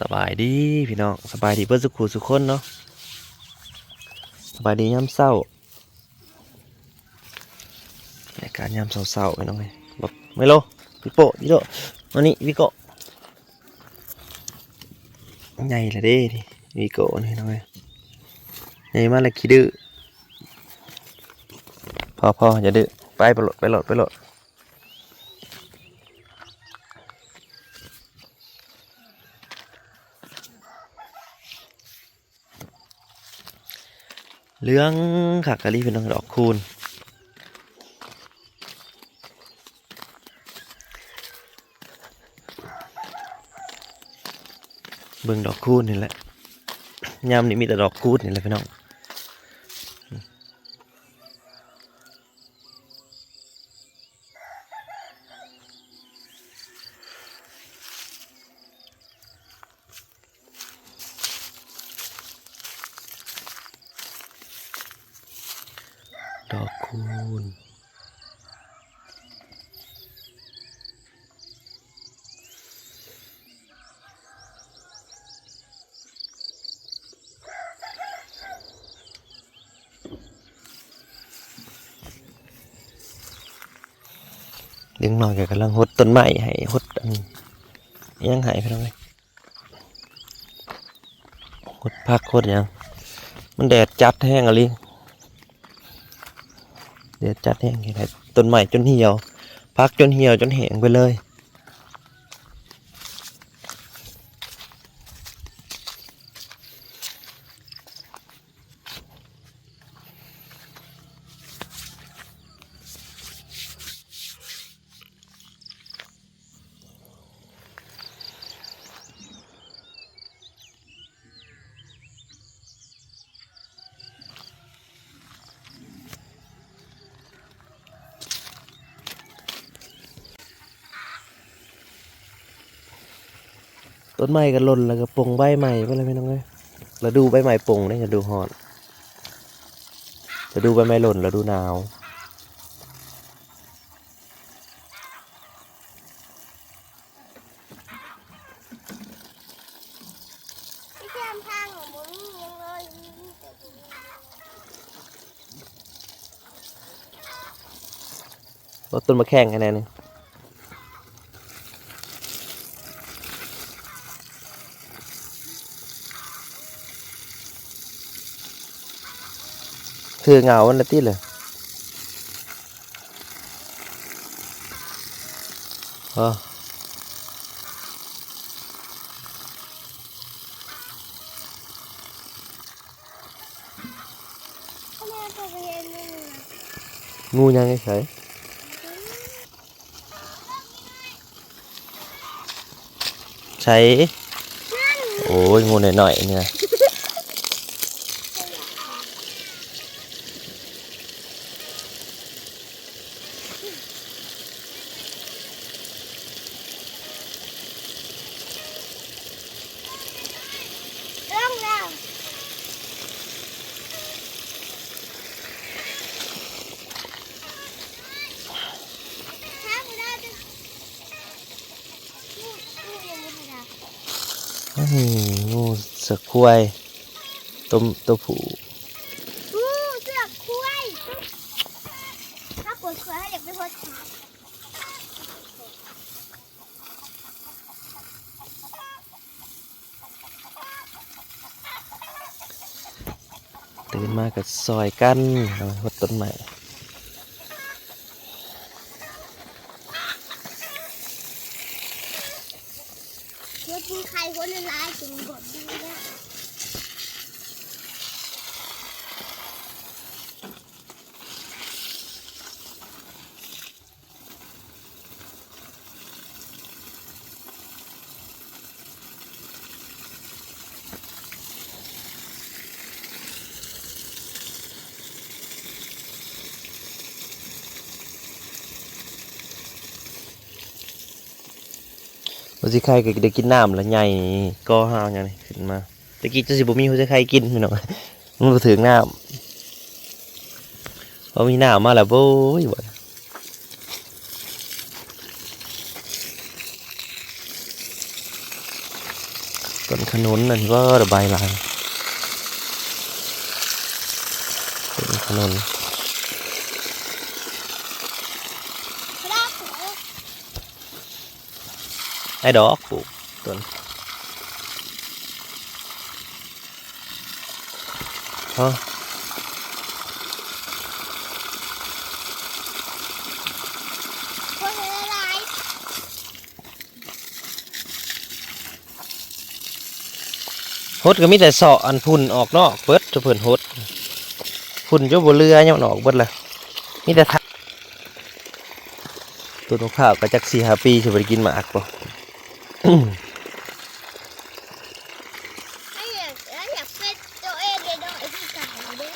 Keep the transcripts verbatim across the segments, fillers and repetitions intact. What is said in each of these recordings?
สบายดีพี่น้อง สบายดีเบิดสุขสุขคนเนาะ สบายดียามเช้า บรรยากาศยามเช้าๆพี่น้องเอ้ย บอก ไมโล พี่โป้ พี่โป้ มานี่ พี่โก้ ใหญ่ละเด้นี่ พี่โก้นี่น้องเอ้ย ใหญ่มากเลย ขี้ดื้อ พอพออย่าดื้อ ไป ไปโลด ไปโลด ไปโลด เหลืองคักอีหลีพี่น้อง ดอกคูณ เบิ่งดอกคูณนี่แหละ ยามนี้มีแต่ดอกคูณนี่แหละพี่น้อง ดอกคูณ เด็กน้อยก็กำลังหดต้นไม้ให้ หดอัน อิหยังให้พี่น้องเอ้ย หดผักหดหยัง มันแดดจัดแฮงอีหลี แดดจัดแฮง เฮ็ดให้ต้นไม้จนเหี่ยว ผักจนเหี่ยวจนแห้งไปเลย ต้นไม้ก็หล่นแล้วก็ปลงใบใหม่ไปเลยพี่น้องเอ้ย ฤดูใบไม้ปลงเนี่ย ฤดูร้อน ฤดูใบไม้หล่น ฤดูหนาว พี่แซมทางของบ่มีหยังเลย มีแต่ดิน รถต้นมะแข้งคะแนนนี่ คือเหงาอันละติเลย เออ งูยังไงใส่ ใส่ โอ้ย งูหน่อยๆเนี่ย ลงแล้ว อืม งูเสือควาย ตัว ตัวผู้ อู้ เสือควาย ถ้าปวดคอให้เด็กไปพดขา ตื่นมาก็ซอยกัน เอาหดต้นไม้ เพื่อกินไข่คนละลายถึงบดดีแล้ว หัวสิไข่ก็ได้กินน้ำละใหญ่ ก็ห้าวอย่างนี้ขึ้นมา ตะกี้จะสิบ่มีหัวสิไข่กินพี่น้อง มันบ่ถึงน้ำ พอมีน้ำมาแล้ว โอ้ย บ่ ต้นขนุนนั่นที่ว่าระบายลาย ต้นขนุน ไอ้ดอกปลูกต้น ฮะ หดก็มีแต่เสาะอันฝุ่นออกนอกเบิด เพิ่นหด ฝุ่นจนบ่เหลือหยังมันออกเบิดละ มีแต่ทะ ต้นมะพร้าวก็จักสี่ห้าปีสิบ่ได้กินหมากบ่ ถ้าอยาก ถ้าอยากเป็นตัวเองเด้อ น้อยพี่สาวเด้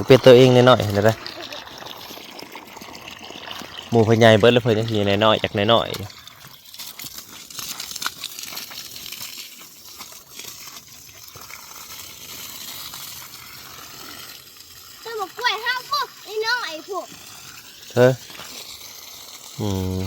อ เป็นตัวเองน้อยๆ เห็นได้ หมู่เพิ่นใหญ่เบิดแล้ว เพิ่นจังสิน้อยๆ อยากน้อยๆ ต้นมะกล้วยเฮาพวกน้อยๆ พวก เฮ้ย อืม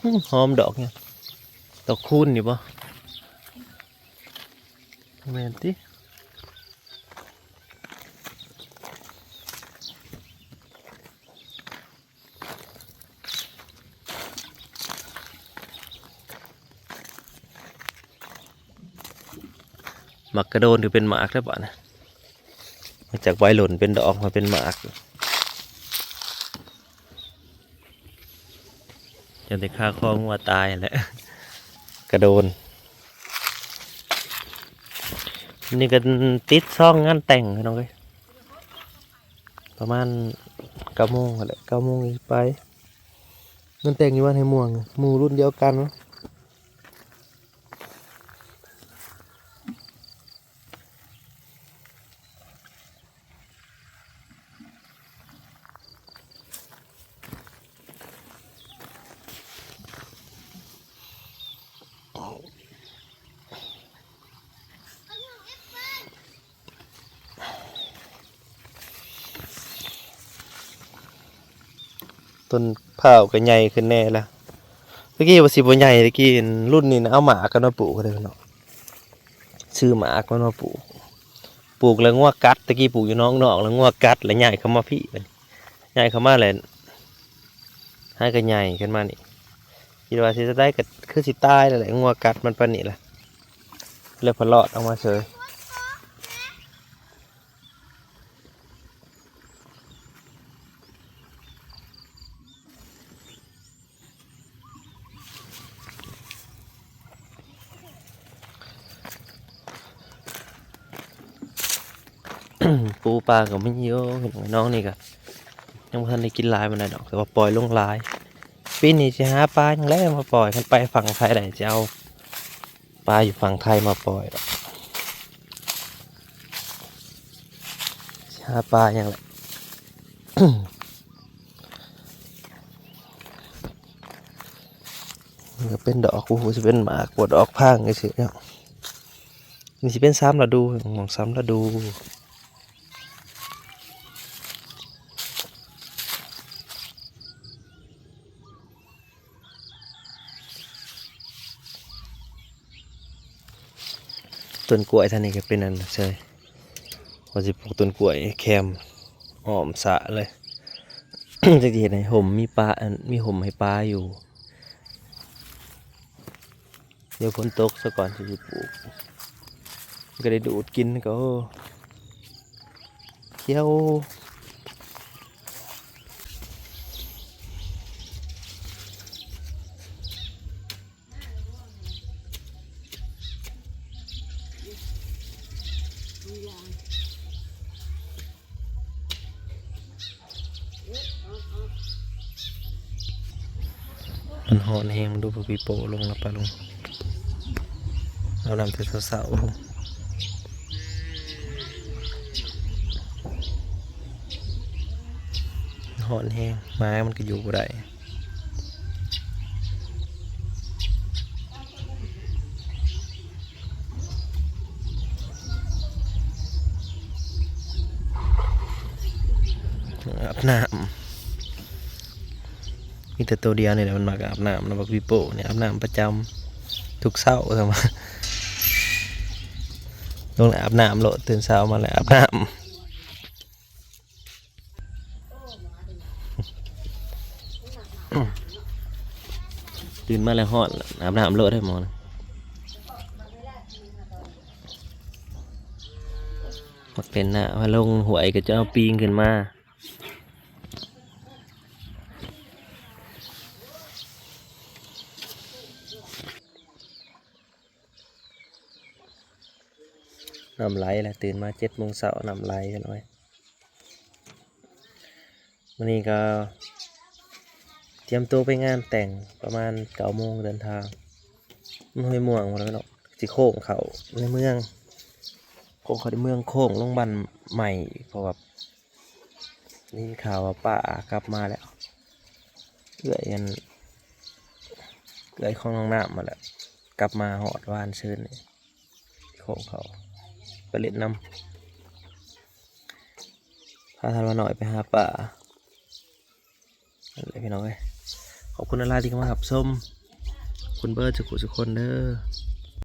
อืม หอมดอกเนี่ย ดอกคูณนี่บ่ แม่นติ หมากกระโดนถือเป็นหมากได้ปะนะ มาจากใบหล่นเป็นดอกมาเป็นหมาก จนได้คาคองัวตายแหละ กระโดน นี่ก็ติดซองงานแต่งพี่น้องเอ้ย ประมาณเก้าโมงแหละ เก้าโมงไป งานแต่งอยู่บ้านไฮม่วง หมู่รุ่นเดียวกันเนาะ ต้นพร้าวก็ใหญ่ขึ้นแน่แล้ว ตะกี้ว่าสิบ่ใหญ่ ตะกี้รุ่นนี้นะ เอาหมากกันมาปลูกก็ได้เนาะ ซื้อหมากมันมาปลูก ปลูกแล้วงัวกัด ตะกี้ปลูกอยู่นอกนอก แล้วงัวกัด แล้วย้ายเข้ามาพี้บัดนี้ ย้ายเข้ามาแล้ว หาก็ใหญ่ขึ้นมานี่ คิดว่าสิได้ก็คือสิตายแล้วแหละ งัวกัดมันปานนี้ล่ะ เลยพลอดออกมาเฉย ปูปลาก็มีอยู่ น้องนี่ก็ยังบ่ทันได้กินหลายปานใดดอก แต่ว่าปล่อยลงหลาย ปีนี้สิหาปลาหยังแหละมาปล่อย คันไปฝั่งไทยได้สิเอาปลาอยู่ฝั่งไทยมาปล่อยดอก สิหาปลาหยังแหละ มันก็เป็นดอก โอ้โห สิเป็นหมาก ปวดออกพางจังซี้เนาะ นี่สิเป็นสามฤดู หม่องสามฤดู ต้นกล้วยท่านนี้ก็เป็นอันเชย ว่าสิปลูกต้นกล้วยแคมอ้อมสระเลย จักสิเฮ็ดให้ห่มมีปลา อัน มีห่มให้ปลาอยู่ เดี๋ยวฝนตกซะก่อนสิปลูก มันก็ได้ดูดกินก็ โอ้ เขียว มันฮ้อนแฮง มันดูบ่ปีโป้ลงแล้วปะลุง เอาน้ำแต่เช้าๆ ฮ้อนแฮง หมามันก็อยู่บ่ได้ อาบน้ำ มีแต่ตัวเดียวนี่แหละมันมักอาบน้ำนะ บักปีโป้เนี่ยอาบน้ำประจำทุกเช้า สมมติลงอาบน้ำโลด ตื่นเช้ามาแล้วอาบน้ำ ตื่นมาแล้วฮ้อน อาบน้ำโลดให้หมอนะ หมดเป็นหน้าว่าลงห้วยก็จะเอาปีงขึ้นมา น้ำไหลแหละ ตื่นมาเจ็ดโมงเช้า น้ำไหลกันไว้ วันนี้ก็ เตรียมตัวไปงานแต่ง ประมาณเก้าโมงเดินทาง มันห้วยม่วงหมดแล้วเนาะ สิโค้งเขาในเมือง โค้งเขาในเมือง โค้งลงบ้านใหม่ เพราะว่า นี่ข่าวว่าป้ากลับมาแล้ว เอื้อยอัน เอื้อยของน้องน้ำมาแล้ว กลับมาฮอดวานซืนนี่ โค้งเขา ไปเล่นน้ำ พาทานว่าหน่อยไปหาป้า นั่นแหละพี่น้องเอ้ย ขอบคุณหลายๆที่เข้ามารับชม ขอบคุณเบิร์ดสุขุสุคนเด้อ